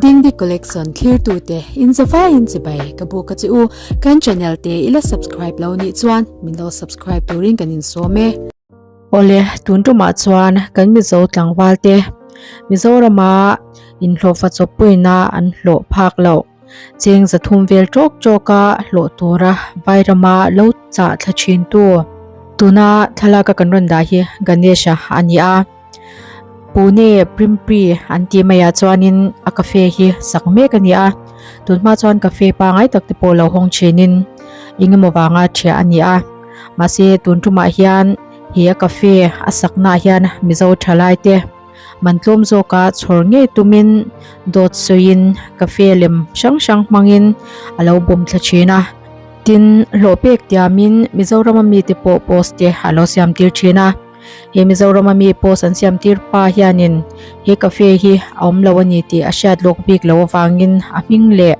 Dingdi Collection thlirtute in zavaiin chibai ka buk a che u. Kan channel te i la subscribe lo nih chuan min lo subscribe turin kan insawm e. Awle, tun tumah chuan kan Mizo tlangval te Mizorama inhlawhfa chawppuina an hlawh phak loh. Cheng 300 vel tawk tawka hlawh tura Vairama lo chah thla thintu tuna thlalaka kan rawn dah hi Ganesh-a a ni a. Pune Pimpri an tih maiah chuanin a cafe hi sak mek a ni a, tunhma chuan cafe pangai tak te pawh lo hawng thinin eng emaw vanga thiah a ni a, mahse tun tumah hian he a cafe a saknaah hian Mizo thalai te man tlawm zawka chhawr ngei tumin dawt sawiin cafe lem hrang hrang hmangin a lo bawm thla thin a, tin hlawh pek tiamin Mizorama mite pawh post te a lo siam tir thin a. He Mizorama mi post an siam tir pa hianin he cafe hi a awm lo a ni tih a hriat lawk bik loh avangin a hming leh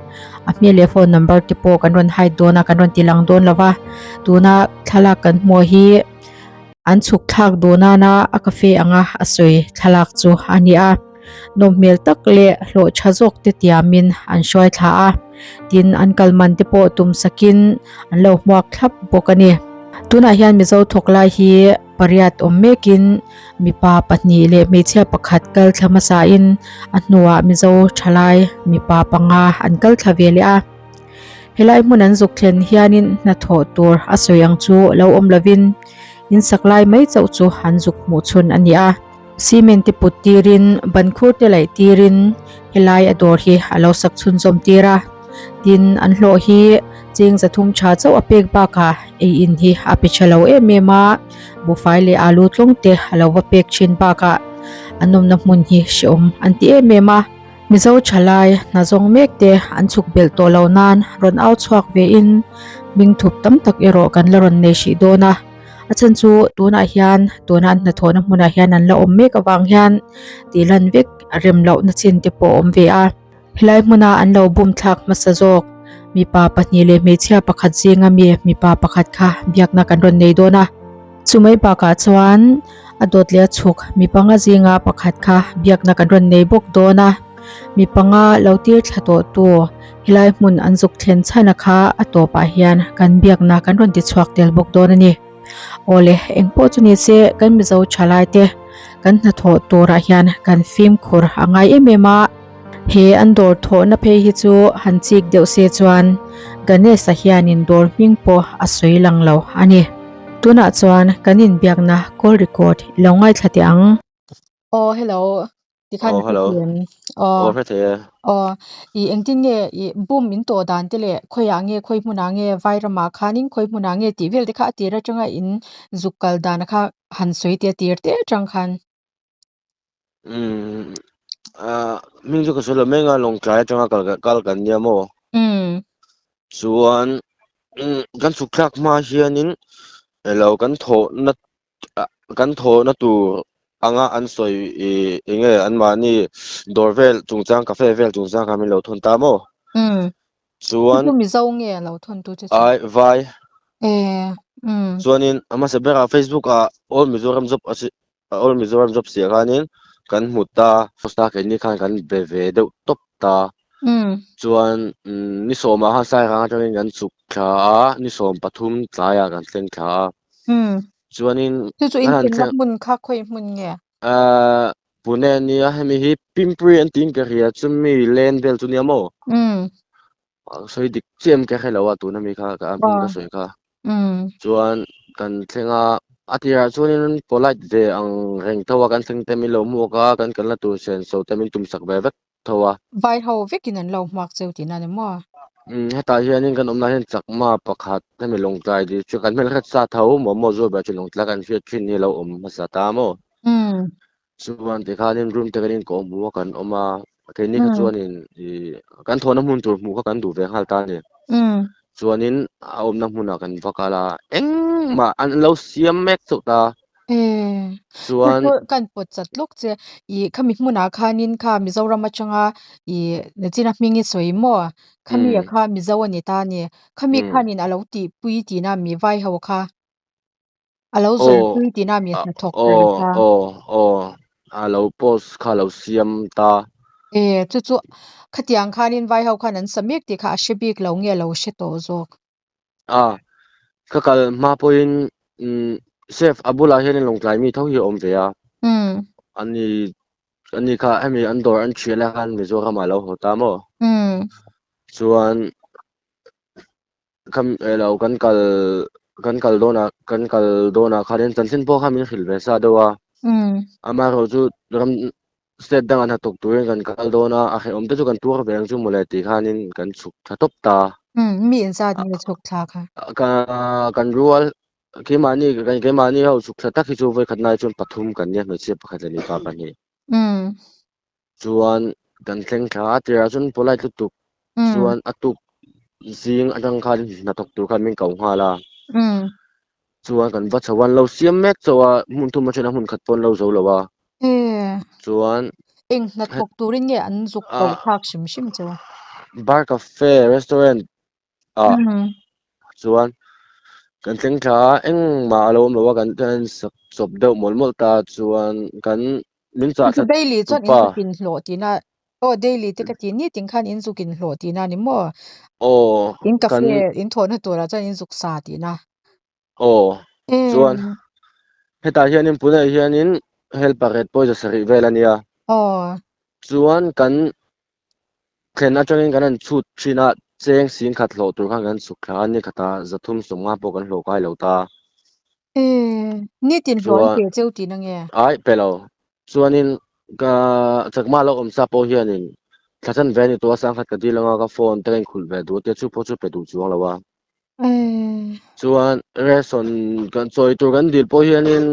a hmel leh phone number te pawh kan rawn hide dawn a kan rawn ti lang dawn lo va tuna thlalak kan hmuh hi an chhuk thlak duh nana a cafe anga a sawi thlalak chu a ni a nawm hmel tak leh hlawh tha zawk te tiamin an hruai thla a tin an kal man te pawh tum sakin an lo hmuak thlap bawk a ni. Tunah hian Mizo thawk lai hi pariat awm mekin mipa pahnih leh hmeichhia pakhat kal thla hmasain a hnuah Mizo thalai mipa panga an kal thla ve leh a. Helai hmun an zuk thlen hianin hnathawh tur a sawi ang chu lo awm lovin in sak lai mai chauh chu an zuk hmuh chhun a ni a. Cement te put tirin ban khur te laih tirin helai a dawr hi a lo sak chhunzawm tir a tin an hlawh hi cheng 300 tha chauh a pek bakah ei in hi a pe tha lo em em a buhfai leh alu tlawng te a lo va pek thin bakah an awmna hmun hi hrehawm an ti em em a Mizo thalai hna zawng mek te an chhuk belh tawh lo nan rawn au chhuak ve in hming thup tam tak erawh kan la rawn nei hrih dawn a. A chhan chu tunah hian tuna an hnathawhna hmunah hian an la awm mek avang hian tih lan vek a rem lohna chin te pawh a awm ve a. Helai hmuna an lo bum thlak hmasa zawk mipa pahnih leh hmeichhia pakhat zinga mi mipa pakhat kha biakna kan rawn nei dawn a. Chumai bakah chuan a dawt leh a chhuk mi panga zinga pakhat kha biakna kan rawn nei bawk dawn a. Mi panga lo tir thla tawh tu helai hmun an zuk thlen chhan a kha a tawpah hian kan biakna kan rawn ti chhuak tel bawk dawn a ni. Awle engpawh chu ni se kan Mizo thalai te kan hnathawh turah hian kan fimkhur a ngai em em a, he an dawr thawhna phei hi chu han chik deuh se chuan Ganesh-a hianin dawr hming pawh a sawi lang lo a ni. Tunah chuan kan inbiakna call record i lo ngaithla teh ang. Aw hello tikhan Aw hello. hrethiam aw Aw hre thei e. aw i engtin nge i bum in tawh dan te leh khawiah nge khawi hmunah nge Vairamah khanin khawi hmunah nge tih vel te kha a tir atanga in zuk kal dan kha han sawi teh a tir te atang khan. Umm ah hming chu ka sawi lo mai anga Lawngtlai atanga kal kal kan nia maw. Umm. Chuan umm kan chhuk thlak hma hianin elo kan thawhna kan thawhna tur anga an sawi ih eng nge anmahni dawr vel chungchang cafe vel chungchang kha min lo thawn ta maw? Umm. Chuan Chu Mizo nge a lo thawn tu che chu? Ai vai. E umm. Chuanin a hmasa berah Facebook ah All Mizoram Job All Mizoram Job siah khanin kan hmu ta. Post a keini khan kan be ve deuh tawp ta. Umm. Chuan ni sawmah khan Sairang atangin kan chhuk thla a, ni 13 tlaiah kan thleng thla a. Umm. Chuanin Chu chu kan han in thlenna thleng hmun kha khawi hmun nge? Ahh Pune ania hemi hi Pimpri an tiin ka hria chumi lane vel chu nia maw? Umm. Sawi dik chiah em ka hre lo a tuna mi kha ka hming ka sawi kha. Umm. Chuan kan thleng a, a tirah chuanin polite ve ang reng tho a kan thleng te min lo hmuak a, kan kalna tur senso te min tumsak ve vek tho a. Vai ho vekin an lo hmuak cheu tihna ni maw? Umm hetah hianin kan awmna hian chakma pakhat hemi Lawngtlai district kan hmelhriat sa tho maw maw zual ber chu Lawngtlai kan hriat thin hi a lo awm hmasa ta maw? Umm. Chuan tikhanin room te kan inkawh hmu a kan awm a, keini kha chuanin ih kan thawhna hmun tur hmuh kha kan duh ve nghal ta a ni. Umm. Chuanin a awmna hmunah kan va kal a, engmah an lo siam mek chauh ta. E. Chuan. Kan pawt chat lawk che i khami hmunah khanin kha Mizoram atanga i nachina hming i sawi maw? Khami a kha Mizo a ni ta a ni. Khami khanin a lo tihpui tihna mi vai ho kha a lo zawrhpui tihna mi hnathawk tur Aw kha. aw aw a lo post kha a lo siam ta. E, chu chu khatiang khanin vai ho khan an sa mek tih kha a hre bik lo nge lo hre tawh zawk? A, ka kal hma pawhin umm chef a bulah hianin Lawngtlai mi tho hi a awm ve a. Ani ani kha hemi an dawr an thiah lai khan Mizoram ah a lo haw ta maw? Chuan Kham elo kan kal kan kal dawnah kan kal dawnah khanin chanchin pawh kha min hrilh ve sa deuh a. Amaherawh chu ram state dangah hnathawk turin kan kal dawn a, a hrehawm te chu kan tuar ve ang chu mawle tih khanin kan chhuk thla tawp ta. Mi inzat nge chhuk thla kha? Ka kan rual keimahni keimahni ho chhuk thla tak hi chu vawikhat nai chuan pathum kan nia hmeichhia pakhat leh mipa pahnih. Chuan kan thleng thla a tirah chuan polite lutuk chuan a tuk zing atang khan hnathawk tur khan min ko nghal a. Chuan kan va chho a, an lo siam mek chauh a, hmun thum atana hmun khat pawh an lo zo lo a. Chuan Eng hnathawk turin nge an zuk ko thlak hrim hrim chauh a? Bar cafe restaurant ah chuan kan thleng thla a, engmah a lo awm lo a, kan sak chawp deuh mawlh mawlh ta chuan kan min chah thla Daily chuan tupa. in zuk in hlawh tihna aw daily te ka ti nitin khan in zuk in hlawh tihna a ni maw? Aw In kan cafe in thawhna turah chuan in zuk sa tihna. Aw chuan hetah hianin Pune hianin helper rate pawisa sarih vel a nia. Aw. Chuan kan Thlen atangin kan han chhut thin a, cheng sing khat hlawh tur khan kan chhuk thla a, ni khata zathum sawmnga pawh kan hlawh kai lo ta. E, nitin hlawh an Chuan pe cheu tihna nge? Ai, pe lo. Chuanin ka chakma lo awm sa pawh hianin thla chan ve a ni tawh a, sangkhat ka dil anga ka phone te ka inkhulh ve duh a tia, chu pawh chu pe duh chuang lo a. E. Chuan ration kan chawi tur kan dil pawh hianin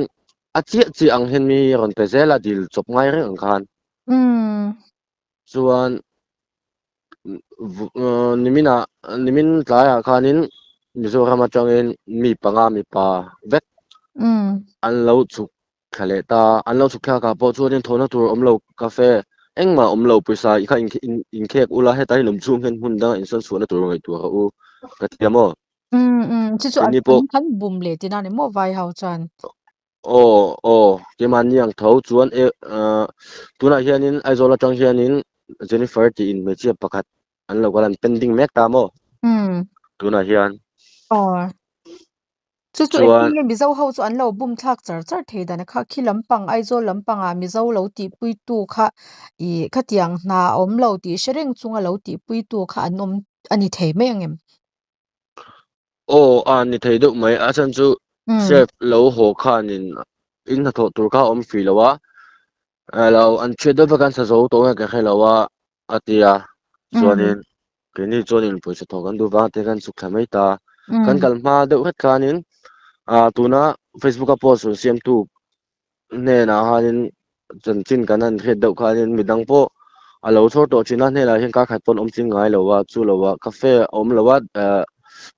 a chiah chiah ang hian mi rawn pe zel a, dil chawp ngai reng ang khan. Chuan niminah nimin tlaiah khanin Mizoram atangin mi panga mipa vek an lo chhuk thla leh ta. An lo chhuk thlakah pawh chuanin thawhna tur awm lo cafe engmah awm lo pawisa i kha inkhek ula hetah hian awm chhung hian hmun danga insawn chhuahna tur ngaihtuah rawh u ka ti a maw? Chu chu Keini pawh an kan bum leh tina ni maw vai ho chuan? Aw aw keimahni ang tho chuan e ah tunah hianin Aizawl atang hianin Jennifer tiin hmeichhia pakhat an lo kal an pending mek ta maw tunah hian. Aw chu chu Chuan engtin nge Mizo ho chu an lo bum thlak char char thei dan a kha khi lampang Aizawl lampangah Mizo lo tihpuitu kha ih khatiang hna a awm lo tih hre reng chunga lo tihpuitu kha an awm a ni thei mai ang em? Aw a ni thei deuh mai a chhan chu chef lo haw khanin in hnathawh tur kha a awm fih lo a, lo an chhiat deuh vek a an sa zo tawh nge ka hre lo a a ti a, chuanin keini chuanin pawisa thawh kan duh vang te khan chhuk thla mai ta, kan kal hma deuh hret khanin ah tuna Facebook a post rawn siamtu hnenah khanin chanchin kan han hriat deuh khanin midang pawh a lo chhawr tawh thin a, hnenah hian kar khat pawn awm ching ngai lo a, chu lo ah cafe a awm lo a, eh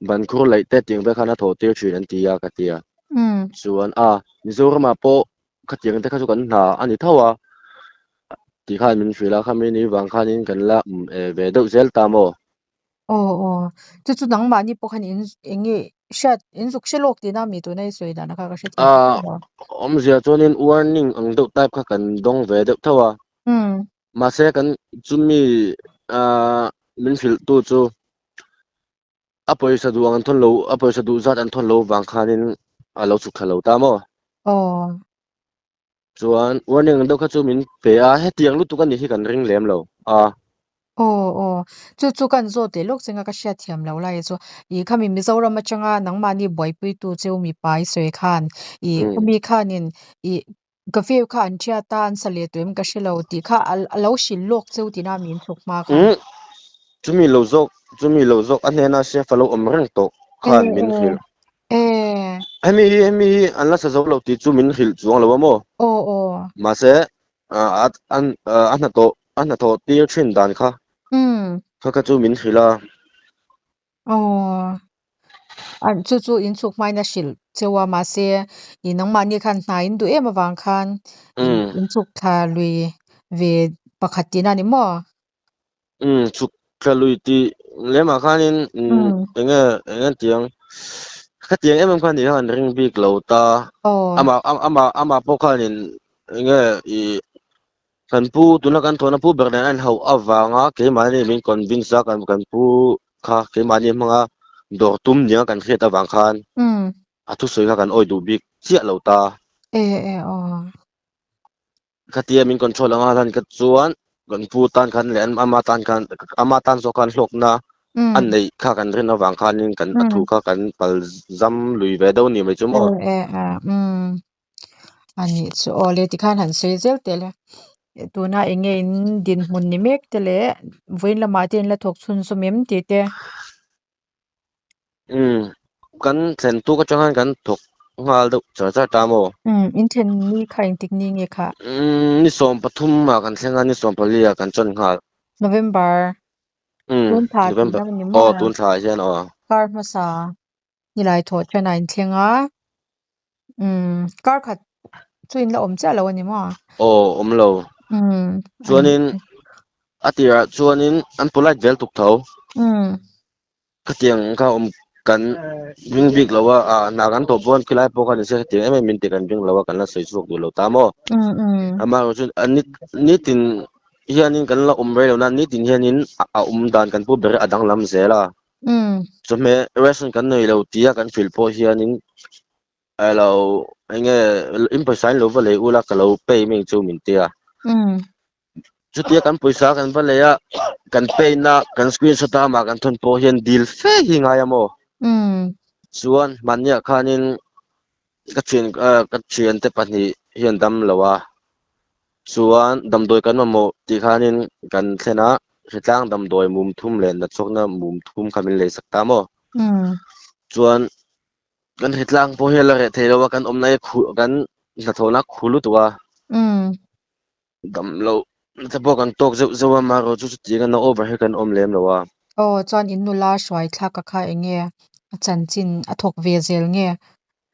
ban khur laih te tiang vel khan a thawh tir thin an ti a ka ti a, chuan a Mizoramah pawh khatiang te kha chu kan hna a ni tho a tih khan min hrilh a, khami ni vang khanin kan la ve deuh zel ta maw? Aw aw, chu chu nangmahni pawh khan in eng nge hriat in zuk hre lawk tihna mi tuna i sawi dan kha ka hre thiam Ah, awmzia chuanin warning ang deuh type kha kan dawng ve deuh tho a. Mahse kan chumi ah min hrilh tu chu a pawisa duh ang an thawn lo, a pawisa duh zat an thawn lo vang khanin a lo chhuk thla lo ta maw? Aw. Chuan warning ang deuh kha chu min pe a, hetiang lutuk a nih hi kan ring lem lo a. Aw aw, chu chu kan zawt leh lawk chenga ka hriat thiam lo lai chu ih khami Mizoram atanga nangmahni buaipuitu cheu mipa i sawi khan ih khami khanin ih cafe kha an thiat a an sa leh tawh em ka hre lo tih kha a lo hrilh lawk cheu tina min chhuk hma khan. Umm chumi lo zawk chumi lo zawk a hnena chef a lo awm reng tawh khan min hrilh. Hemi hi hemi hi an la sa zo lo tih chu min hrilh chuang lo a maw? Aw aw. Mahse a a hnathawh a hnathawh tir thin dan kha kha kha chu min hrilh a. Aw. An chu chu in chhuk hmain a hrilh cheu a mahse i nangmahni khan hna in duh em avang khan in chhuk thla lui ve pakhat tihna a ni maw? Umm chhuk thla lui tih lemah khanin umm enge enge tiang khatiang em em khan nih khan an ring bik lo ta. Amah amah amah pawh khanin enge ih. Kan pu tuna kan thawhna pu ber nen a inhauh avanga keimahni min convince a kan kan pu kha keimahni hmanga dawr tum nia kan hriat avang khan a thusawi kha kan awih duh bik chiah lo ta. E e aw. Khatia min control anga hlan kha chuan kan pu tan khan leh ama tan khan ama tan zawk khan hlawkna a neih kha kan rin avang khanin kan a thu kha kan pal zam lui ve deuh ni mai chu maw. E e umm anih chu aw le tikhan han sawi zel teh le tuna eng nge in dinhmun ni mek te leh vawiin lamah te in la thawk chhunzawm em tih te. Umm kan thlen tuk atang khan kan thawk nghal deuh char char ta maw? Umm in thlen ni kha engtik ni nge kha? Umm ni 13 ah kan thleng a ni 14 ah kan chawn nghal. November Umm tun thla tih November na ni aw maw? tun thla ah hian aw. Kar hmasa nilai thawh then a in thleng a umm kar khat chu in la awm chiah lo a ni maw? Aw awm lo. Umm Chuanin a tirah chuanin an polite vel tuk tho. Umm. Khatiang kha awm kan ring bik lo a, ah hna kan tawh pawn khilai pawh kha ni se khatiang em em min ti kan ring lo a, kan la sawi chhuak duh lo ta maw? Amaherawhchu chu a ni nitin hianin kan la awm rei lo na, nitin hianin a awm dan kan pu ber a danglam zel a. Chawhmeh ration kan nei lo tia kan hrilh pawh hianin Alo enge in pawisa in lo va lei ula ka lo pay mai chu min tia. Chutia kan pawisa kan va lei a kan pay na kan screenshot a amah kan thawn pawh hian dil fe hi ngai a maw. Chuan hmanniah khanin ka thian ka thiante pahnih hian dam lo a chuan damdawi kan mamawh tih khanin kan thlen a hritlang damdawi mum thum leh natchawkna mum thum kha min lei sak ta maw. Chuan Kan hritlang pawh hi a la reh thei lo a, kan awmna hi khu kan hnathawhna a khu lutuk a. Dam loh te pawh kan tawk zeuh zeuh a, amaherawh chu chutiang a na over hi kan awm lem lo a. Aw chuan in nula hruai thlak a kha eng nge a chanchin a thawk ve zel nge?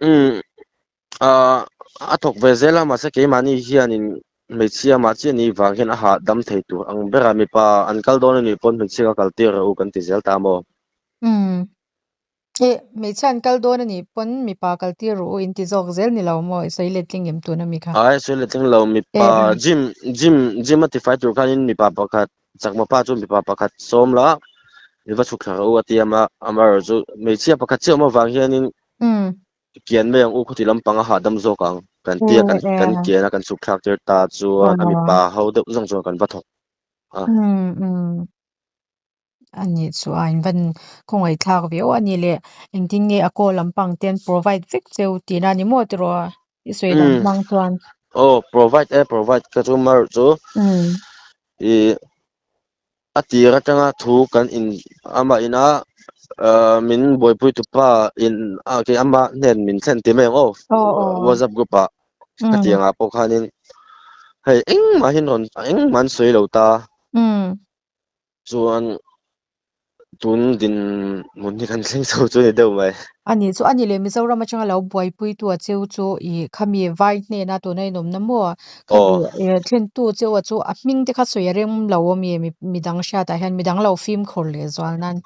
Umm ah a thawk ve zel a, mahse keimahni hianin hmeichhia mah chiah ni vang hian a hahdam thei tur ang ber a, mipa an kal dawn a nih pawn hmeichhia ka kal tir rawh u kan ti zel ta maw? Umm Eh, hmeichhia an kal dawn a nih pawn mipa kal tir rawh u in ti zawk zel ni lo maw? I sawi letling em tun ami kha? Ai, sawi letling lo. Mipa gym, gym, gym a tifai tur khanin mipa pakhat, chakma pa chu mipa pakhat sawm la, i va chhuk thla rawh u a ti a, amaherawh chu hmeichhia pakhat chiah awm avang hianin kian mai ang u khuti lampang a hahdam zawk ang kan ti a, kan kan kian a kan chhuk thlak tir ta chuan a mipa ho deuh zawng chuan kan va thawk a. A nih chu a in van khawngaih thlak ve aw a ni le engtin nge a call lampang te an provide vek cheu tihna a ni maw tiraw i sawi dan hmang chuan. Aw provide e provide ka chu mar chu i a tir atanga thu kan in amah ina min buaipui tupa in a kei ama hnen min thlen ti mai ang aw whatsapp group ah khatiang ah pawh khanin hei engmah hi rawn engmah an sawi lo ta. Chuan tun din hmun hi kan thleng chho chu a ni deuh mai. A nih chu a ni leh Mizoram atanga lo buaipuitu a cheu chu i khami vai hnena tuna inawmna maw khami thlentu cheu a chu a hming te kha sawi a rem lo awm e midang hriatah hian midang lo fimkhur leh zual nan.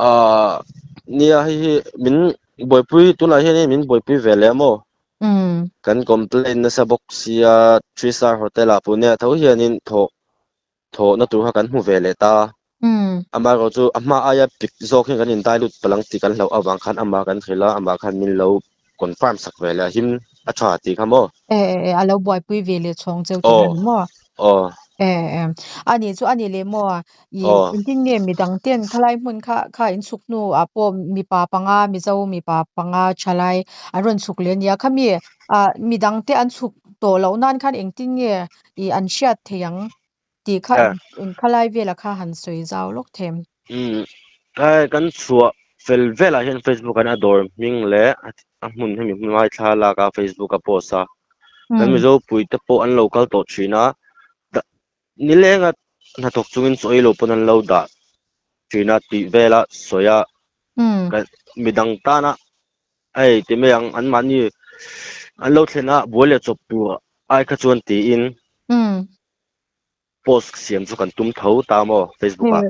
Ahh nia hei hi min buaipui tunah hian min buaipui ve leh a maw? Kan complain nasa bawk sia three star hotel ah Pune ah tho hianin thawh thawhna tur kha kan hmu ve leh ta. Amaherawh chu a hma aia pik zawk hian kan indai lut palang tih kan hlauh avang khan amah kan hrilh a, amah khan min lo confirm sak ve leh a, him a tha tih kha maw? E e e, a lo buaipui ve leh chhawng cheu tih a ni maw? Aw. E e, a nih chu a ni leh maw? I engtin nge midang ten khalai hmun kha kha in chhuk hnu ah pawh mipa panga Mizo mipa panga thalai an rawn chhuk leh a nia, khami ah midang te an chhuk tawh loh nan khan engtin nge i an hriat thei ang tih kha eng khalai velah kha han sawi zau lawk them. Umm kai kan chhuah fel velah hian Facebook an a dawr hming leh a hmun hemi hmun ngaithla lak a Facebook a post a kan Mizo pui te pawh an lo kal tawh thin a nilenga hnathawk chungin chaw ei lo pawn an lo dah thin a tih vela sawi a midang tana Hei ti mai ang, anmahni an lo thlen a, buai leh chawp tur ai kha chuan tiin post siam chu kan tum tho ta maw Facebook ah.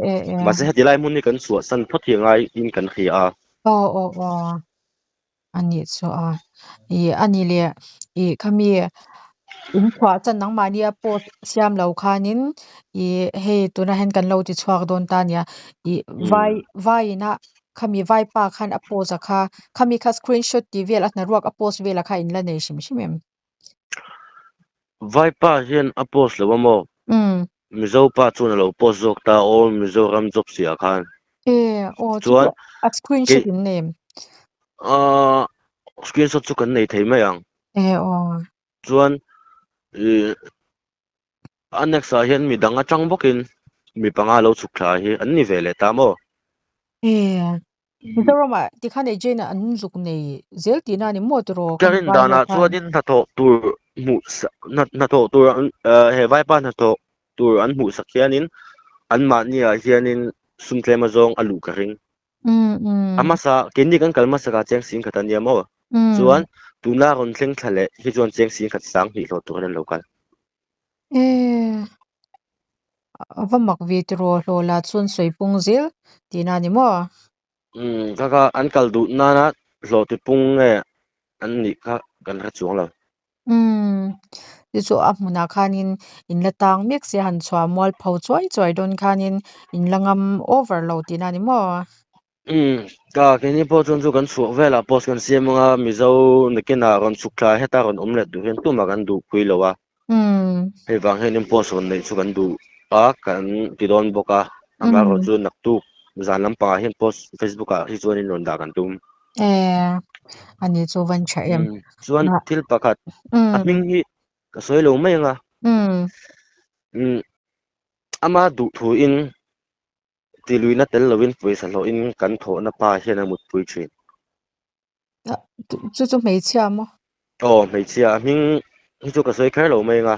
Mahse heti lai hmun hi kan chhuahsan phawt hi a ngaiin kan hria a. Aw aw aw, a nih chu a. Ih a ni leh, ih khami. In chhuah chuan nangmahnia post siam lo khanin i hei tunah hian kan lo ti chhuak dawn ta nia i vai vai ina khami vaipa khan a post a kha khami kha screenshot tih vel a hnaruak a post vel a kha in la nei hrim hrim em? Vaipa hian a post lo a maw? Mizo pa chuan a lo post zawk ta aw Mizoram job siah khan. E aw chu Chuan chu a kei screenshot in nei em? Ahh screenshot chu kan nei thei mai ang. E aw. Chuan ih a next ah hian midang atang bawkin mi panga lo chhuk thla hi an ni ve leh ta maw? E Mizoramah tikhan agent an zuk nei zel tihna a ni maw tiraw Ka khami rin vai ho danah khan? chuanin hnathawh tur hmuh hnathawh tur he vaipa hnathawh tur an hmuh sak hianin anmahniah hianin sum tlem azawng a luh ka ring. A hmasa keini kan kal hmasakah cheng sing khat a nia maw? Chuan tuna rawn thleng thla leh hi chuan cheng sing khat sang hnih hlawh turin an lo kal. E, a va mak ve tiraw hlawh lah chuan sawi pung zel tihna a ni maw? Umm kha kha an kal duh nana hlawh ti pung nge an nih kha kan hre chuang lo. Umm chu chu a hmunah khanin in la tang mek sia han chhuah mual pho chuai chuai dawn khanin in la ngam over lo tihna a ni maw? Umm ka keini pawh chuan chu kan chhuah velah post kan siam anga Mizo nakinah rawn chhuk thla heta rawn awm leh tur hian tumah kan duh pui lo a. Hei vang hianin post rawn neih chu kan duh a kan ti dawn bawk a amaherawh chu naktuk zan lampangah hian post Facebook ah hi chuanin rawn dah kan tum. E ani chu van tha em. Chuan thil pakhat a hming hi ka sawi lo mai anga. Ama duh thuin Tiluina tel lovin pawisa hlawhin kan thawhna pa hian a mutpui thin. Chu chu hmeichhia maw? Aw, hmeichhia. A hming hi chu ka sawi kher lo mai anga.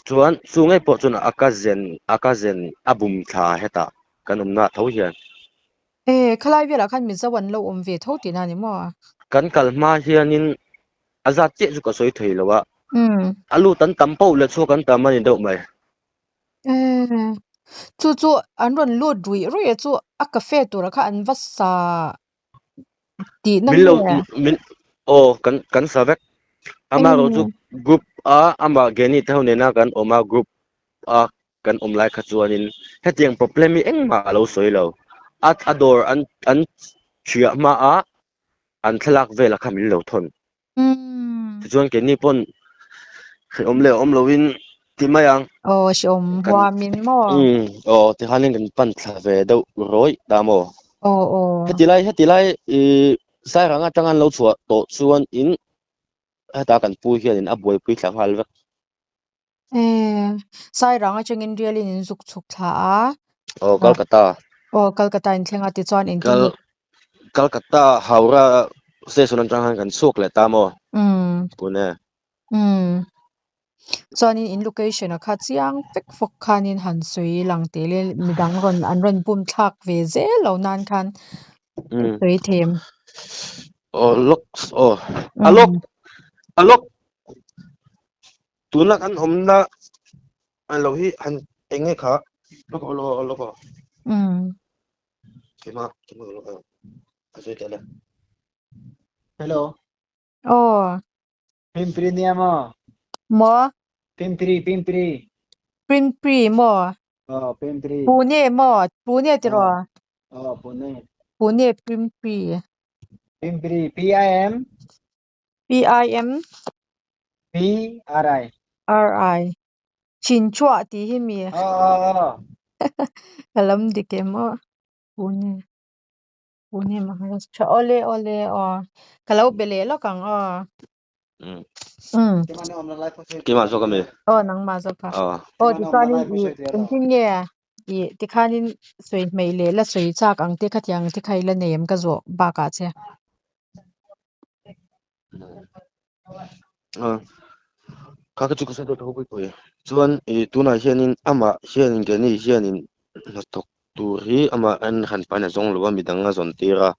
Chuan chu ngei pawh chuan a cousin, a cousin a bum thla hetah kan awmna ah tho hian. E, khalai velah khan Mizo an lo awm ve tho tihna a ni maw? Kan kal hma hianin a zat chiah chu ka sawi thei lo a. A lut an tam poh leh chhuak an tam a ni deuh mai. Eh, chu chu an rawn lut ruih ruih a chu a cafe tura kha an va sa tihna Min lo nge? min aw kan kan sa vek. Amaherawh chu group a amah Geni te ho nena kan awm a group a kan awm lai kha chuanin hetiang problem hi engmah a lo sawi lo. A a dawr an an thiah hma a an thlalak velah kha min lo thawn. Tichuan keini pawn hrehawm leh awm loin ti mai ang. Aw hrehawm Kan huamin maw? umm aw tikhanin kan pan thla ve deuh rawih ta maw? Aw aw. Heti lai heti lai ih Sairang atanga an lo chhuah tawh chuan in heta kan pu hianin a buaipui thla nghal vek. Eh, Sairang atangin rialin in zuk chhuk thla a. Aw Calcutta. Aw Calcutta in thleng a tichuan engtin Kal Calcutta Howrah station atang khan kan chhuak leh ta maw? Umm. Pune. Umm. Chuanin in location a kha chiang fek fawk khanin han sawi lang teh le midang rawn an rawn bum thlak ve zel lo nan khan sawi thei em? Aw lawk aw a lawk a lawk Tuna kan awmna a lo hi han eng nge kha lawk aw lawk aw lawk aw. Keimah keimah lawk aw a sawi teh le. Hello. Aw. Pimpri nia maw? Maw? Pimpri Pimpri. Pimpri maw? Aw Pimpri. Pune maw? Pune tiraw? Aw Pune. Pune Pimpri. Pimpri P I M P I M P R I R I Chinchua tih hi mi Aw aw aw Ka lam dik em aw Pune Pune Maharashtra Awle awle aw Ka lo be leh lawk ang aw Umm Keimah zawk a mi? Aw nangmah zawk a Aw tichuanin i engtin nge i tikhanin sawi hmeih leh la sawi chak ang te khatiang te kha i la nei em ka zawh bakah che. Kha ka chu ka sawi deuh tho pui pui. Chuan i tunah hianin amah hianin keini hianin hnathawk tur hi amah en han pain a zawng lo a midang a zawn tir a.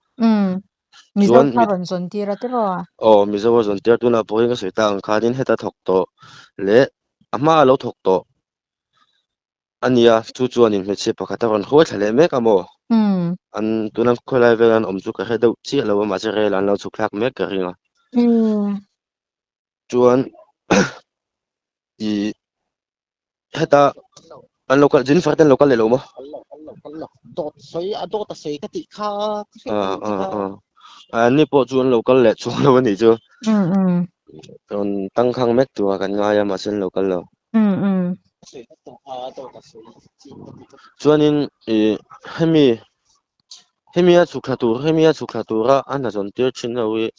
Mizo Chuan kha rawn zawn tir a tiraw? Aw Mizo a zawn tir a tunah pawh hian ka sawi tak ang khanin heta thawk tawh leh a hma a lo thawk tawh A nia, chu chuanin hmeichhia pakhat a rawn hruai thla leh mek a maw? An tuna khawilai vela an awm chu ka hre deuh chiah lo a, mahse rel an lo chhuk thlak mek ka ring a. Chuan i heta an lo kal Jennifer te an lo kal leh lo maw? Kal lo kal lo kal lo dawt sawi a dawt a sawi ka tih kha ka hriat Ah che ah kha. ah an ni pawh chu an lo kal leh chuang lo a nih chu. Um um. Rawn tangkhang mek tura kan ngai a mahse an lo kal lo. Um um. Sawi ka tawh a dawt a sawi chi ka tih kha. Chuanin i hemi hemi a chhuk thla tur hemi a chhuk thla tura a hna zawn tir thin ho hi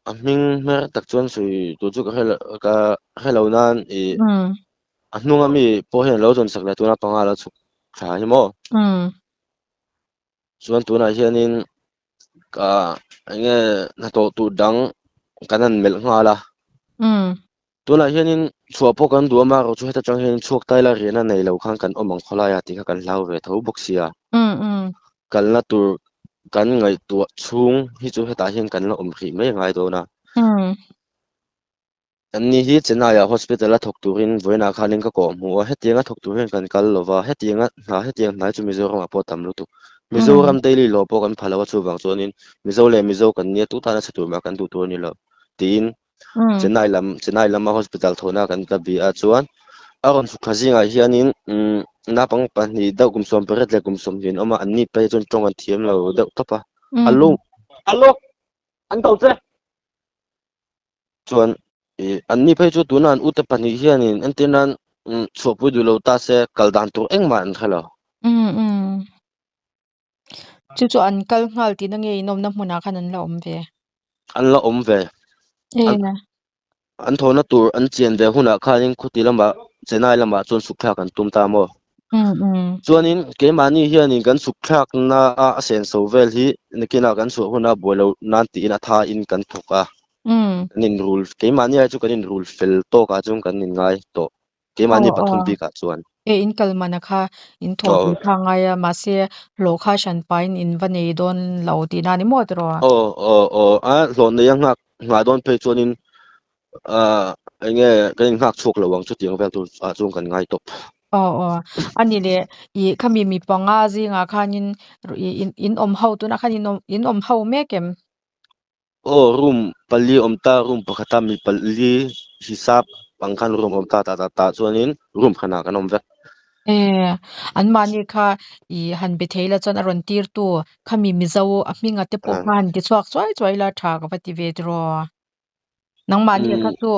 A hming hmer tak chuan sawi tur chu ka hre lo ka hre lo nan ih a hnunga mi pawh hian lo zawn sak leh tuna panga lo chhuk thla hi maw. Chuan tunah hianin ka eng nge hnathawh tur dang kan han melh nghal a. Tunah hianin chhuah pawh kan duh a marawh chu heta tang hian chhuak ta ila riahna nei lo khan kan awm ang khawlai a tih kha kan hlau ve tho bawk sia. Kalna tur kan ngaihtuah chhung hi chu hetah hian kan la awm hrih mai a ngai dawn a. Anni hi Chennai-ah hospital a thawk turin vawiinah khanin ka kawh hmu a, hetianga thawk tur hian kan kal lo va, hetianga hna hetiang hnai chu Mizoramah pawh a tam lutuk. Mizoram daily law pawh kan pha lo a, chuvang chuanin Mizo leh Mizo kan nia tu tana chhe tur mah kan duh tur a ni lo tiin Chennai lam Chennai lama hospital thawhna kan ka bih a chuan a rawn chhuk thla zingah hianin umm naupang pahnih deuh kum 18 leh kum 20 an awm a, anni phei chuan tawng an thiam lo deuh tawp a, a lu A lu an ko che. Chuan ih anni phei chu tuna an ute pahnih hianin entir nan umm chhuahpui duh lo ta se kal dan tur engmah an hre lo. Umm umm. Chu chu an kal nghal tihna nge in awmna hmunah khan an la awm ve? An la awm ve. An an thawhna tur an chian ve hunah khanin khuti lamah Chennai lamah chuan suk thlak an tum ta maw? Chuanin keimahni hianin kan suk thlakna a a senso vel hi nakinah kan chhuah huna buai lo nan tiin a thain kan thawk a. Kan inrul keimahni ai chu kan inrul fel tawkah chuan kan inngai tawh. Keimahni pathum bikah chuan. E in kal mana kha in thawh pui kha ngai a, mahse hlawh kha hran pahin in va nei dawn lo tihna a ni maw tiraw? Aw aw aw a hlawh nei a nghak nghah dawn phei chuanin ah eng nge kan in nghak chhuak lo ang chutiang vel tur ah chuan kan ngai tawp. Aw aw a ni leh ih khami mi panga zingah khanin ih in awm ho tunah khan in awm in awm ho mek em? Aw room pali awm ta room pakhata mi pali hisap ang khan room awm ta ta ta ta chuanin room khanah kan awm vek. E anmahni kha i han be thei la chuan a rawn tir tu khami Mizo a hminga te pawh kha han ti chhuak chuai chuai la tha ka va ti ve tiraw. Nangmahni kha chu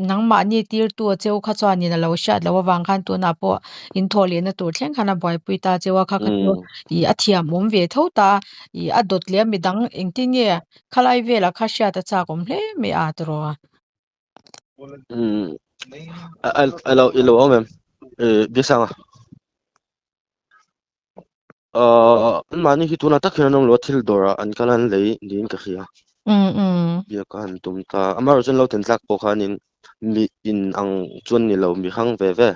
nangmahni tirtu a cheu kha chuanin a lo hriat loh avang khan tunah pawh in thawh lehna tur thleng khan a buaipui ta cheu a, kha kha chu ih a thiam awm ve tho ta a, ih a dawt leh a midang engtin nge khalai velah kha hriat a chak awm hle mai a tiraw. Umm a lo i lo awm em Biasanga? Ahh anmahni hi tunah tak hian an awm lo a, thil dawrah an kal a an lei niin ka hria. Biak a han tum ta. Amaherawhchu an lo then tlak pawh khanin mi in ang chuan ni lo, mi hrang ve ve.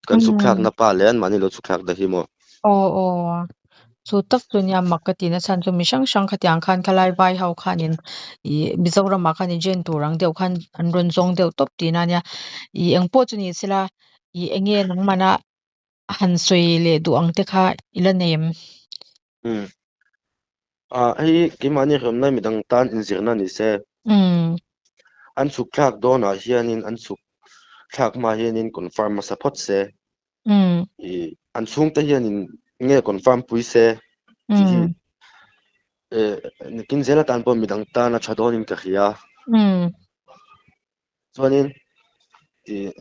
Kan chhuk thlakna pa leh anmahni lo chhuk thlak ta hi maw. Aw aw, chu tak chu nia mak ka tihna chhan chu mi hrang hrang khatiang khan khalai vai ho khanin ih Mizoramah khan agent tur ang deuh khan an rawn zawng deuh tawp tihna ania. Ih engpawh chu ni sela ih eng nge nangmahna han sawi leh duh ang te kha i la nei em? Umm. Ah hei keimahni hremna midang tan inzirna ni se. Umm. An chhuk thlak dawnah hianin an chhuk thlak hma hianin confirm hmasa phawt se. Umm. Ih an chhungte hianin nge confirm pui se tih hi eh nikin zel atan pawh midang tan a tha dawnin ka hria. Umm. Chuanin ih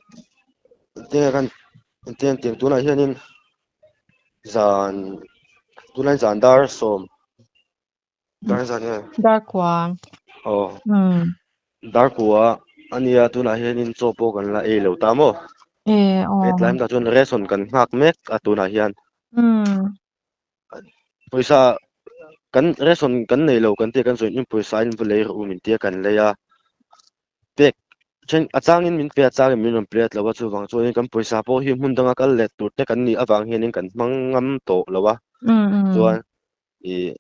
tinge kan tiang tiang tunah hianin zan tunah hian zan dar sawm dar zan nge Dar kua. Aw dar kua a nia tunah hianin chaw pawh kan la ei lo ta maw? E aw. Hetlai hmunah chuan ration kan nghak mek a tunah hian. Pawisa kan ration kan nei lo kan tia kan sawi in pawisa in va lei rawh u min tia kan lei a. Pek then a changin min pe a changin min rawn pe lo a chuvang chuanin kan pawisa pawh hi hmun danga kal let tur te kan nih avang hianin kan hmang ngam tawh lo a chuan ih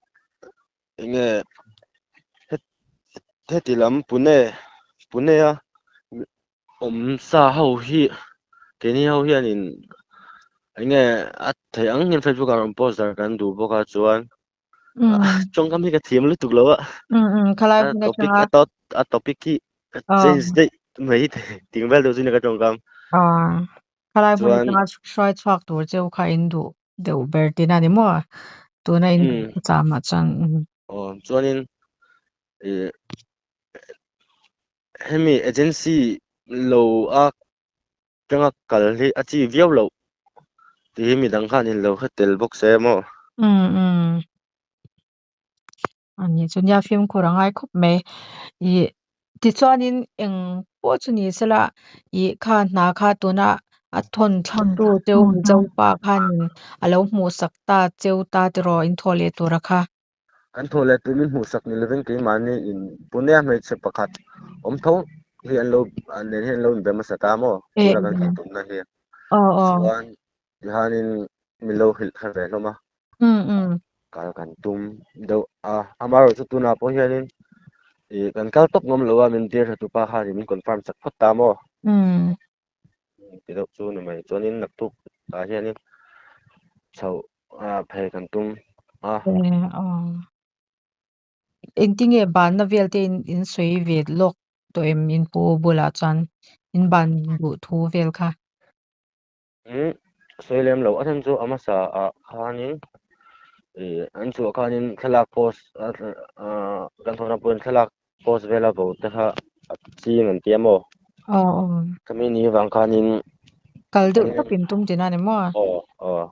eng nge heti lam Pune Pune a awm sa ho hi keini ho hianin eng nge a theih ang hian Facebook ah rawn post dar kan duh bawk a chuan. Tawngkam hi ka thiam lutuk lo a. Khalai A hmun topic atanga. a topic hi Ka change daih mai thei ting vel deuh chu ni ka tawngkam. Khalai hmun Chuan atanga hruai chhuak tur cheu kha in duh deuh ber tihna a ni maw? Tuna in chamah chuan. Aw chuanin ih hemi agency lo a tanga kal hi a chi viau loh tih hi midang khan in lo hre tel bawk se maw? Ani chu nia fimkhur a ngai khawp mai. Ih tichuanin eng pawh chu ni sela ih kha hna kha tuna a thawn thlatu cheu Mizo pa khanin a lo hmuhsak ta cheu ta tiraw in thawh leh tura kha. Kan thawh leh tur min hmuhsak ni lovin keimahni in Pune a hmeichhe pakhat awm tho hi an lo nen hian an lo inbe hmasa ta maw tuna kan kal tumna hi chuan tihianin min lo hrilh kha ve hlawm a. Kal kan tum deuh a, amaherawhchu tunah pawh hianin ih kan kal tawp ngam lo a, min tir hretu pa khan min confirm chak phawt ta maw? Ti deuh chu ni mai, chuanin naktuk ah hianin chhoh phei kan tum a. Engtinge banna vel te in sawi ve lawk tawh em in pu bulah chuan in ban duh thu vel kha? Umm sawi lem lo a chhan chu a hmasa ah khanin ih an chhuah khanin thlalak post kan thawhna pawhin thlalak post vela vo te kha a ching an tia maw? Aw aw. Khami ni avang khanin Kal deuh tawp in tum tina ni maw? Aw aw.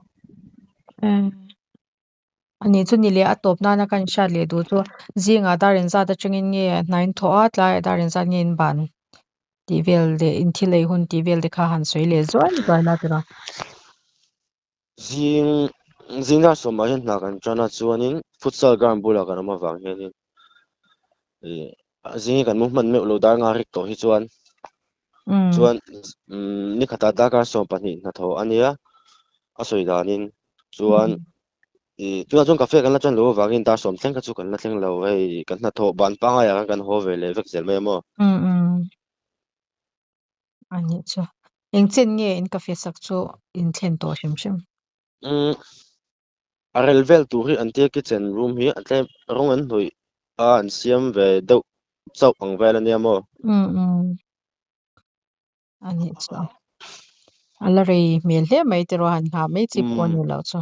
Ani chu ni leh a tawp nana kan hriat leh duh chu zingah dar inzat atangin nge hna in thawh a, tlaiah dar inzat nge in ban tih vel leh in thil ei hun tih vel te kha han sawi leh zuai zuai la tiraw. Zing zing dar sawmah hian hna kan tan a chuanin futsal ground bulah kan awm avang hianin ih zing hi kan mu hman meuh lo dar nga rik tawh hi chuan chuan ni khatah darkar 12 hnathawh a nia a sawi danin chuan Ih tunah chuan cafe kan la chuan lo avangin dar 10 thleng kha chu kan la thleng lo hei kan hnathawh ban pangai ah khan kan haw ve leh vek zel mai a maw. Umm umm a nih chu. Eng chen nge in cafe sak chu in thlen tawh hrim hrim? Umm a rel vel tur hi an tia kitchen room hi a tlem rawng an hnawih a an siam ve deuh chauh ang vel a nia maw. Umm umm a nih chu. A la rei hmel hle mai tiraw han nghah mai chi pawh a ni loh chu.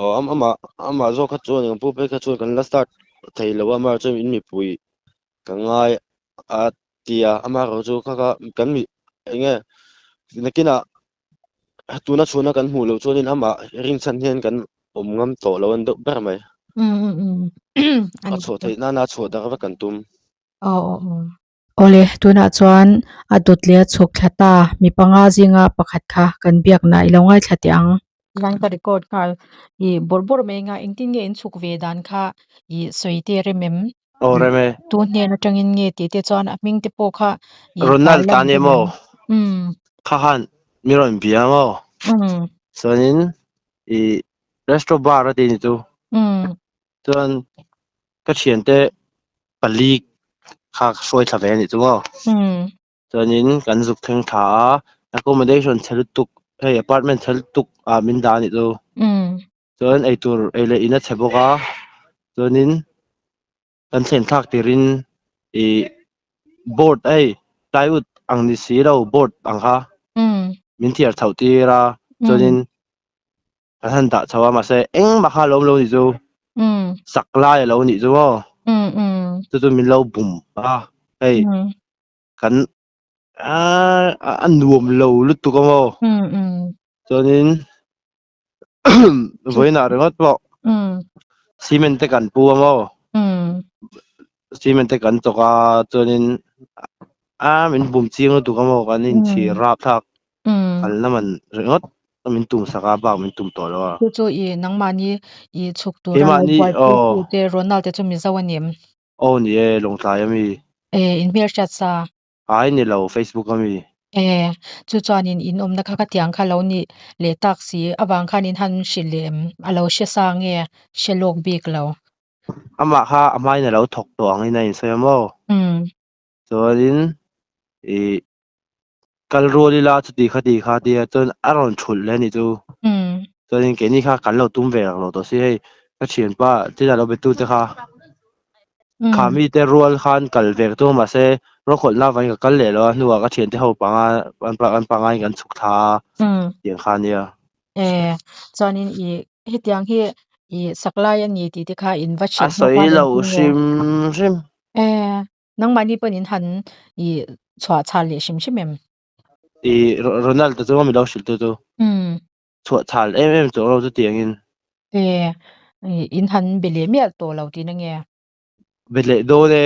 Aw am amah amah zawk kha chuan kan pu phei kha chuan kan la start thei lo a amaherawhchu in mipui ka ngai a ti a amaherawhchu kha kha kan mi eng nge nakinah tuna chhuna kan hmuh loh chuanin amah rinchhan hian kan awm ngam tawh lo a ni deuh ber mai. A chhuah theih nana chhuah darh vek kan tum. Aw aw aw. Awle, tunah chuan a dawt leh a chhuk thla ta, mi panga zinga pakhat kha kan biakna i lo ngaithla teh ang. Lan ka record nghal i bawrh bawrh mai anga engtin nge in chhuk ve dan kha i sawi te rem em? Aw rem e. Tu hnen atangin nge tih te chuan a hming te pawh kha i Ronald tarlan ta nia rem maw? em? Umm. Kha khan mi rawn bia maw? Umm. Chuanin i restro bar a ti ni chu. Umm. Chuan ka thiante pali kha ka hruai thla ve a nih chu maw. Chuanin kan zuk thleng thla a, accommodation chhe lutuk hei apartment chhe lutuk ah min dah a nih chu. Chuan eitur ei leh in a chhe bawk a, chuanin kan thlen thlak tirin ih board hei plywood ang ni si lo board ang kha min thiar chhoh tir a, chuanin Kan han dah chho a mahse engmah kha a lo awm lo a nih chu. Sak lai a lo nih chu maw. Chu chu min lo bum a hei kan a nuam lo lutuk a maw. Chuanin vawiinah ringawt pawh cement te kan pu a maw. Cement te kan chawk a chuanin a min bum chiang lutuk a maw kan inchhir rapthlak. Kalna man ringawt min tum sak a bak min tum tawh lo a. Chu chu i nangmahni i chhuk tura lo buaipui tu te Ronald te chu Mizo a ni em? Aw ni e, Lawngtlai a mi. E, in hmelhriat sa? Ai ni lo, Facebook a mi. E, chu chuanin in awmna kha khatiang kha lo ni leh tak si avang khan in han hrilh leh em? A lo hre sa nge hre lawk bik lo? Amah kha a hmain a lo thawk tawh angin a insawi a maw? Chuanin i kal rual ila chuti kha ti kha tia chuan a rawn thulh leh a nih chu. Chuanin keini kha kan lo tum ve rang lo tawh si hei ka thianpa tina lo betu te kha kha mite rual khan kal ve ka tum a mahse. Rawkhawlhna avangin ka kal leh lo a, hnuah ka thiante ho panga an pangain kan chhuk thla a, tiang kha a nia. E, chuanin i hetiang hi i sak lai a ni tih te kha in va A hrilh hnu sawi khan lo engtin nge? hrim hrim. E, nangmahni pawhin in han i chhuah chhal leh hrim hrim em? I Ronald te chu maw mi lo hrilh tu chu? Chhuah chhal em em chuang lo chu tiangin. E, in han be leh mial tawh lo tihna nge? Be leh dawn e,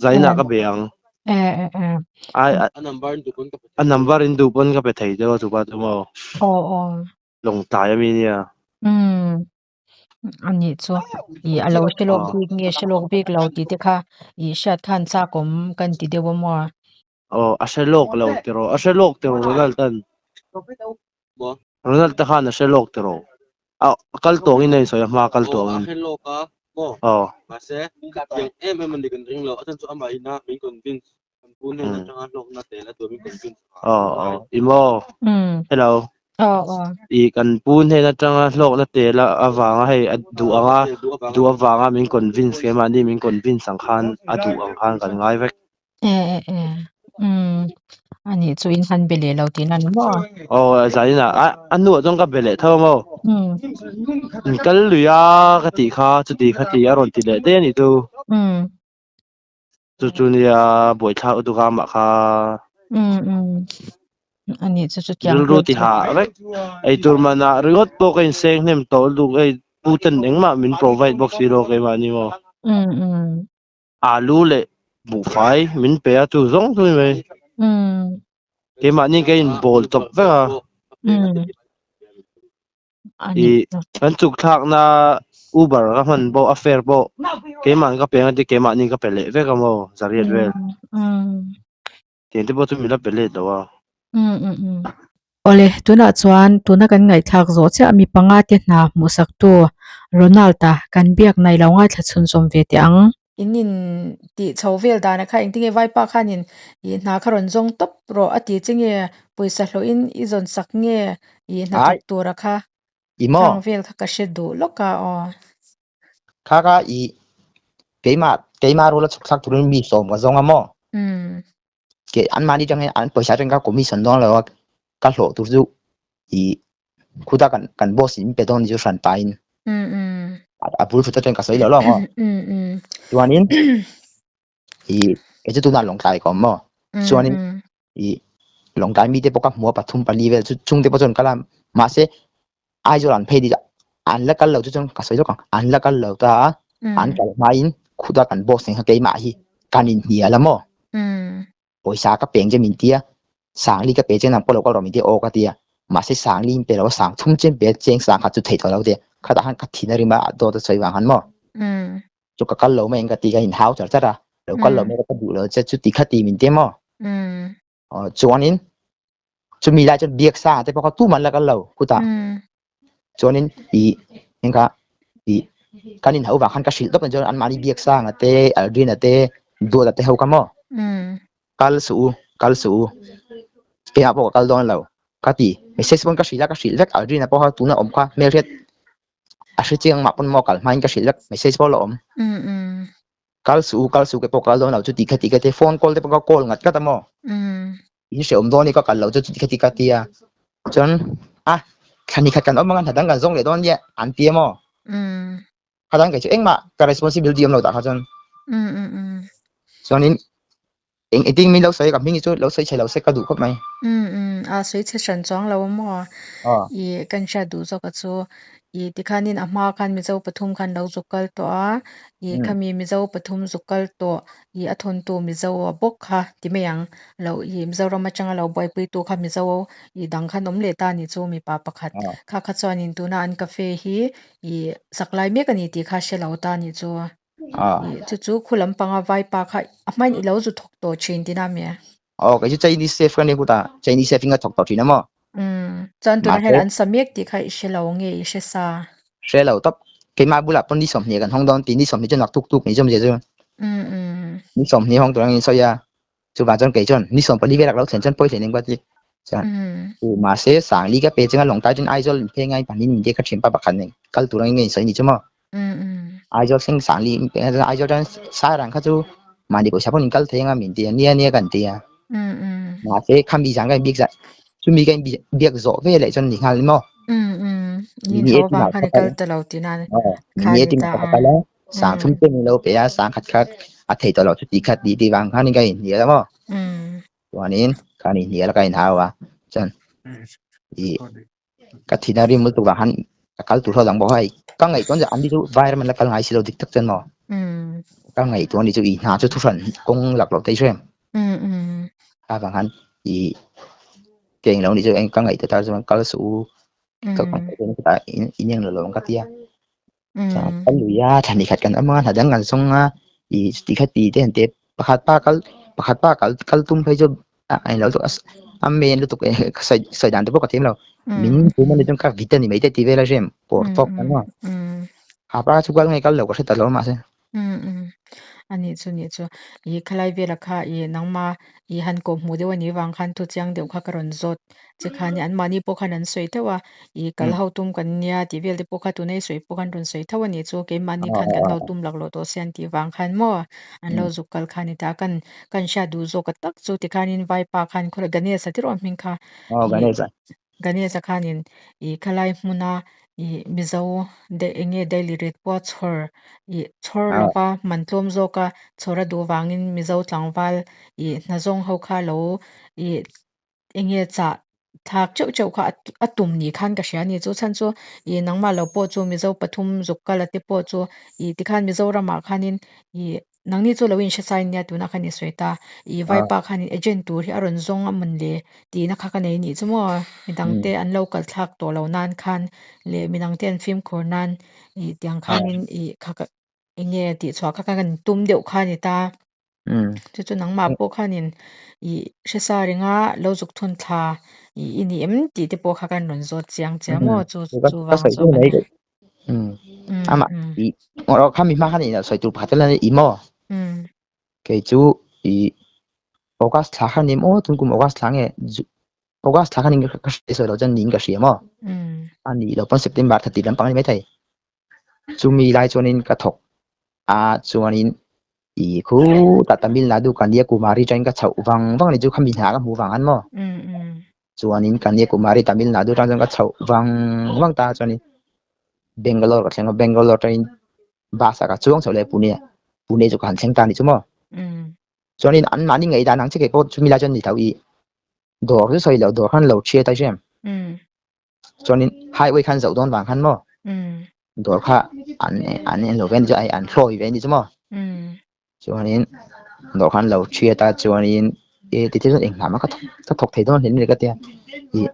zainah ka be ang. E e e. Ai a number in duh pawn ka pe thei. A number in duh pawn ka pe thei deuh a chupa chu maw. Aw aw. Lawngtlai a mi nia. Umm. A nih chu i a lo hre lawk bik nge hre lawk bik lo tih te kha i hriat khan chak awm kan ti deuh a maw. Aw a hre lawk lo tiraw a hre lawk tiraw Ronald an Ronald te khan a hre lawk tiraw a kal tawngin a insawi a hma kal tawngin. Aw a hre lawk a maw aw mahse khatiang em em a ni kan ring lo a chhan chu amah ina min convince kan pu hnen atanga hlawkna tel a duh min convince a aw aw i maw hello i kan pu hnen atanga hlawkna tel avanga hei a duh anga duh avanga min convince keimahni min convince ang khan a duh ang khan kan ngai vek. E e e umm ani chu in han be leh lo tihna ni maw? Aw zanin ah a a hnuah chuan ka be leh tho a maw? Umm. In kal lui a ka tih kha chuti kha ti a rawn ti leh daih a nih chu. Umm. Chu chu nia buaithlak lutuk a amah kha. Umm umm ani chu chutiang Rilru vel ti chu. hah vek. Eitur manah ringawt pawh ka inseng hnem tawh lutuk hei pu ten engmah min provide bawk si lo keimahni maw? Umm umm. Alu leh buhfai min pe a chu zawng chu ni mai. Keimahni ka inbawl tawp vek a. I kan chuk thlakna Uber ka hman pawh a fare pawh keimahni ka pe ang a keimahni ka pe leh vek a maw zariat vel. Tiang te pawh chu min la pe let lo a. Awle, tunah chuan tuna kan ngaihthlak zawh chiah mi panga te hna hmuhsaktu Ronald-a kan biak nai lo ngaithla chhunzawm ve teh ang. In in tih chho vel dana kha engtinge vaipa khanin i hna kha rawn zawng tawp rawh a ti che nge pawisa hlawhin i zawn sak nge i hna thawk tura kha khang vel kha ka hre duh lawk a aw. Kha kha i keimah keimah rula chhuk thlak turin mi sawm ka zawng a maw? Ke anmahni atang hian an pawisa atang ka commission dawn lo a ka hlawh tur chu i khuta kan kan boss in pe dawn ni chu hran pahin a bul thut atang ka sawi loh lawng aw. Chuanin i kei chu tunah lawngtlai ka awm maw? Chuanin i lawngtlai mite pawh ka hmu a pathum pali vel chu chungte pawh chuan kal a mahse Aizawl an phei dih an la kal lo chu chuan ka sawi lawk ang an la kal lo ta a an kal hmain khuta kan boss nen kha keimah hi kan inhnial a maw pawisa ka peng che min tia Sangli ka pe che nang pawh lo kal rawh min tia aw ka tia mahse Sangli in pe lo a sang thum chen pe a cheng sang khat chu thei tawh lo tia khatah khan ka thin a rim a dawt a sawi vang khan maw chu ka kal lo mai ang ka ti ka inhau char char a lo kal lo mai ka duh lo che chuti khati min tia maw aw chuanin chumi lai chuan biak sang te pawh kha tumah an la kal lo khutah chuanin i engkha i kan inhau vang khan ka hrilh tawp chuan anmahni biak sang a te Aldrin a te Duat a te ho kha maw kal suh u kal suh u keimah pawh ka kal dawn lo ka ti message pawn ka hrilh a ka hrilh vek Aldrin a pawh kha tuna awm kha hmelhriat a hre chiang mah pawn maw kal hmain ka hrilh vek message pawh la awm kal suh u kal suh ke pawh kal dawn lo chu ti kha ti kha te phone call te pawh ka call ngat ngat a maw in hre awm dawn ni ka kal lo chu ti kha ti kha tia chuan a thla ni khat kan awm anga hna dang kan zawng leh dawn nia an ti a maw kha dang kei chu engmah ka responsibility awm lo tah kha chuan chuanin eng engtin min lo sawi ka hming hi chu lo sawi chhe lo se ka duh khawp mai. A sawi chhe hran chuang lo a maw? I kan hriat duh zawk a chu i tikhanin a hma khan Mizo pathum khan lo zuk kal tawh a, i khami Mizo pathum zuk kal tawh i a thawntu Mizo a bawk kha ti mai ang lo i Mizoram atanga lo buaipuitu kha Mizo i dang khan awm leh ta a ni chu mipa pakhat kha kha chuanin tuna an cafe hi i sak lai mek a ni tih kha hre lo ta a ni chu. Chu chu khu lampanga vaipa kha a hmain i lo zu thawk tawh thin tihna a mi? Aw kei chu Chinese chef ka ni kut a, Chinese chef in ka thawk tawh thin a maw? Umm chuan tunah hian an sa mek tih kha i hre lo nge i hre sa? Hre lo tawp, keimah bulah pawn ni 20 kan hawng dawn ti, ni 20 chu nak tuk tuk ni zawm zia chu. Ni 20 hawng tur angin sawi a, chuvang chuan kei chuan ni 14 velak lo thlen chuan pawi hlein engpawh ti chuan mahse Sangli ka pe chunga Lawngtlai chuan Aizawl in phei ngai pahnih min ka thianpa pakhat nen kal tur angin ka insawi ni chu maw. Aizawl thleng Sangli in pe Aizawl chuan Sairang kha chu Mahni pawisa pawh in kal thei anga min ti a, nia nia kan ti a. Mahse khami zan ka inbiak zah chumi ka inbiak zawh ve leh chuan ni nghal ni maw? Ni e tunah ka kal ta lo tih nan ni e tunah ka kal a, sang thum te min lo pe a, sang khat kha a thei tawh lo chu ti khat tih tih vang khanin ka inhnial a maw? Chuanin khan inhnial a ka inhau a, chuan ih ka thin a rim lutuk vang khan ka kal tur ho dang bawk a hei ka ngaihtuah an ni chu vai ram an la kal ngai si lo dik tak chuan maw ka ngaihtuah ni chu i hna chu thuhran kawng lak loh te i hrem kha vang khan i ka englo ni chu ka ngaihtuah ta chuan kal suh u ka in englo lo ang ka tia kal lui a thla ni khat kan awm a hna dang kan zawng a i ti kha ti te an ti pakhat pa kal pakhat pa kal kal tum phei chu a englo chu a men lutuk e ka sawi sawi dan te pawh ka thiam lo min tum a ni chuan ka vit a ni mai te ti vel a hrem pawr tawk kan maw ha pa chu kal nge kal lo ka hre ta lo mahse. Ani chu ni chu i khalai vela kha i nangma i han kawh hmuh deuh anih vang khan thu chiang deuh kha ka rawn zawt che khan an mahni pawh khan an sawi teuh a i kal ho tum kan nia tih vel te pawh kha tuna i sawi pawh khan rawn sawi tho ani chu keimahni khan kan lo tum lak loh tawh sia an tih vang khan maw an lo zuk kal kha a ni ta kan kan hriat duh zawk a tak chu tikhanin vaipa khan khawlai Ganesh a tiraw hming kha Ganesh-a khanin ih khalai hmuna ih Mizo de eng nge daily rate pawha chhawr ih chhawr lova man tlawm zawka chhawr a duh vangin Mizo tlangval ih hna zawng ho kha lo ih eng nge chah thlak teuh teuh kha a tum ni khan ka hria a ni. Chu chhan chu ih nangmah lo pawh chu Mizo pathum zuk kala te pawh chu ih tikhan Mizoramah khanin ih Nangni chu lo inhre sai nia tunah khan i sawi ta. I vaipa khan in agent tur hi a rawn zawng a mawn le tihna kha ka nei nih chu maw? Midangte an lo kal thlak tawh lo nan khan leh midangte an fimkhur nan i tiang khanin i kha ka eng nge tih chhuah kha kan tum deuh kha a ni ta. Chu chu nangmah pawh khanin i hre sa ringa lo zuk thun thla i i ni em tih te pawh kha kan rawn zawt chiang che a maw? Chu chu vang zawk a nia. Ama i ro khami hma khan in sawi tur pakhat la i maw kei chu i August thla khan ni maw tun kum August thla nge August thla khan in ka hre sawi lo chuan niin ka hria maw ani lo pawn September thla tih lampang a ni maithei chumi lai chuanin ka thawk a chuanin i khutah Tamil Nadu Kanyakumari atangin ka chhoh vang vang a ni chu khami hna ka hmuh vang khan maw Chuanin Kanyakumari Tamil Nadu atang chuan ka chhoh vang vang ta chuanin Bangalore ka thleng a, Bangalore atangin bus ah ka chuang chhoh leh Pune ah, Pune chu ka han thleng ta a nih chu maw. Chuanin anmahni ngaihdan ang che kei pawh chumi lai chuan ni tho i dawr chu sawi loh dawr khan lo chhiat a hriam. Chuanin highway khan zoh dawn vang khan maw dawr kha an an en lo ve a ni chu ai an hlawi ve a ni chu maw. Chuanin dawr khan lo thiat a chuanin e ti te chuan eng hnam a ka thawk ka thawk thei dawn hle ni ka tia ih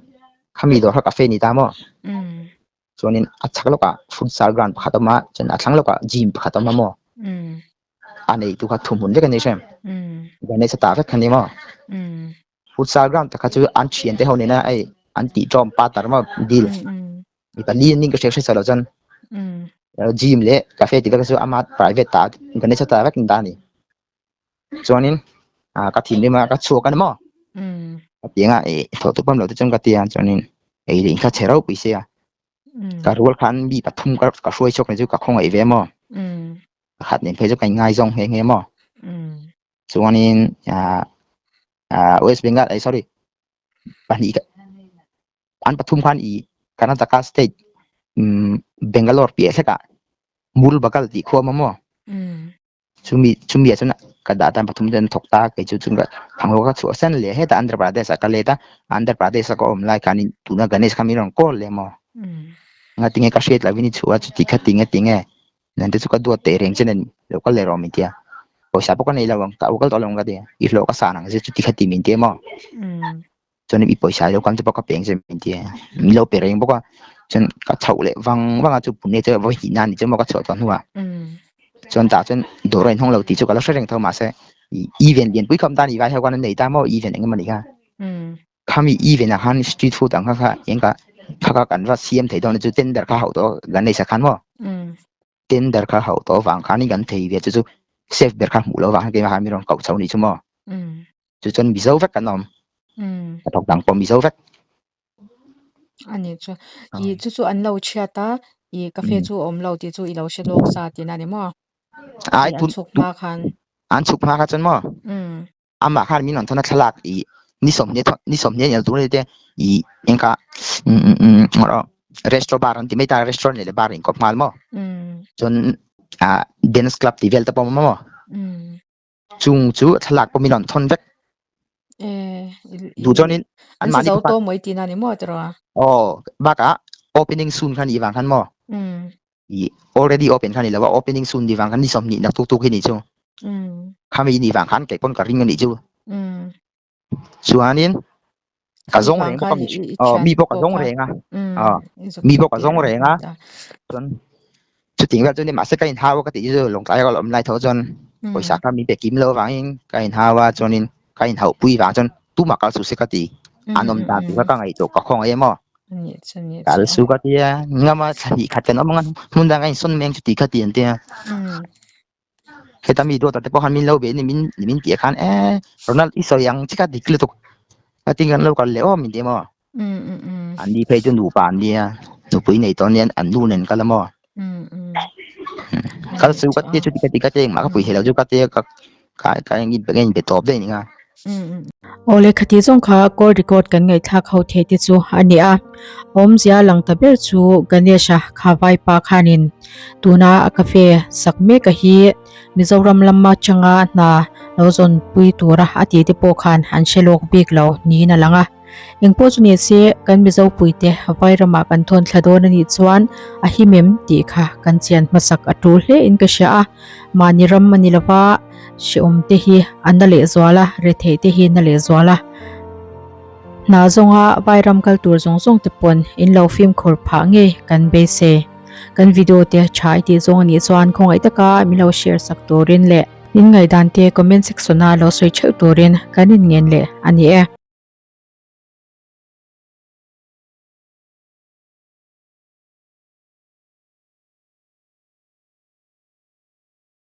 khami dawr kha cafe ni ta maw chuanin a chhak lawkah futsal ground pakhat a awm a chuan a thlang lawkah gym pakhat a awm a maw a neitu kha thuhmun vek a ni hrem Ganesh a tah vek kha ni maw futsal ground tak kha chu an thian te ho nena hei an tih tawm pa tar maw deal mipa li an ning ka hriat hre lo chuan gym leh cafe tih vek chu ama private ta Ganesh ta vek an dah a ni chuanin ah ka thinrim a ka chhuak a ni maw ka ti anga ih thawh tur pawh lo te chuan ka ti a chuanin ei leh in kha che ropui sia ka rual khan mi pathum ka ka hruai chhuak ni chu ka khawngaih ve maw pakhat nen phei chu ka inngaizawng nghe nghe maw chuanin ah ah West Bengal eh sorry pahnih an pathum khan i Karnataka state umm Bangalore piah hlekah Mulbagal tih khua awm a maw chumi chumi ah chuan ka dah tan pathum te an thawk ta kei chu chung ka thanglo ka chhuah san leh hetah Andhra Pradesh ah ka let a Andhra Pradesh a ka awm lai khanin tuna Ganesh kha min rawn call leh maw ngatinge ka hriat lovin i chhuah a chuti kha tinge tinge Nang te chu ka duat teh reng che nen lo kal leh rawh min tia. Pawisa pawh ka nei lo ang, ka au kal tawh lo ang ka ti. I hlawh ka san ang zir chuti kha ti min tia maw? Chuan i pawisa lo kam chu pawh ka peng che min tia. Min lo pe reng bawk a. Chuan ka chhoh leh vang vang a chu Pune chu vawi hnih nan ni chu maw ka chhuah tawh hnuah. Chuan tah chuan dawr a inhawng lo tih chu ka la hre reng tho mahse event lianpui khawp tan i vai ho khan an nei ta maw event eng emaw ni kha. Khami event ah khan street food ang kha kha eng ka kha kha kan va siam thei dawn chu tender kha hauh tawh Ganesh-a khan maw tender kha hauh tawh vang khan in kan thei ve chu chu chef ber kha hmuh loh vang khan keimah khan min rawn koh chho nih chu maw chu chuan Mizo vek kan awm ka thawk dang pawh Mizo vek. Ani chu i chu chu an lo chhiat a i cafe chu a awm lo tih chu i lo hre lawk sa tihna a ni maw Ai i an tun chhuk hma khan. An chhuk hma kha chuan maw? Amah khan min rawn thawn a thlalak i ni sawmhnih ni sawmhnih a ni lo tur te i engka restaurant bar an ti mai ta restaurant leh bar inkawp nghal maw? Chuan ah dance club tih vel te pawh a awm a maw? Chung chu thlalak pawh min rawn thawn vek. Duh chuanin an mahni kha to mai tihna ni maw tiraw? Aw bakah opening soon kha nih vang khan maw? I already open kha ni lo a opening soon nih vang khan ni sawmhnih nak tuk tuk hi ni chu. Khami nih vang khan kei pawn ka ring a nih chu. Chuanin ka zawng reng bawk a mi aw mi pawh ka zawng reng a aw mi pawh ka zawng reng a chuan chuting vel chu ni mahse ka inhau a ka tih chu lawngtlai a ka awm lai tho chuan pawisa kha min pe kim lo avangin ka inhau a chuanin ka inhauh pui vang chuan tumah kal suh se ka ti an awm dan tur kha ka ngaihtuah ka khawngaih em aw kal suh ka tia ngama thla hnih khat kan awm ang a hmun dang a insawn mai ang chuti kha ti an tia. Heta mi dawt te pawh khan min lo be ni min min tih khan e Ronald i sawi ang chika dik lutuk a tin kan lo kal leh aw min ti maw an ni phei chu nupa an nia nupui nei tawh anian an nu nen kal a maw kal chu ka tia chuti ka ti ka tia engmah ka pui thei lo chu ka tia ka ka ka in ka in be tawp daih nia. Awle khati zawng kha call record kan ngaihthlak ho thei te chu a ni a, awmzia lang ta ber chu Ganesh-a kha vaipa khanin tuna a cafe sak mek a hi Mizoram lama changa hna lo zawn pui tura a tih te pawh khan an hre lawk bik lo niin a lang a. Engpawh chu ni se kan Mizo puite vairamah kan thawn thla dawn a nih chuan a him em tih kha kan chian hmasak a tul hle in ka hria a, mahni ram a ni lova hrehawm te hi a na lehzual a, retheih te hi na lehzual a. Hna zawnga vairam kal tur zawng zawng te pawn in lo fimkhur phah ngei kan beisei. Kan video te tha i tih zawng a nih chuan khawngaih taka min lo share sak turin leh min ngaihdan te comment section a lo sawi theuh turin kan inngen leh a ni e.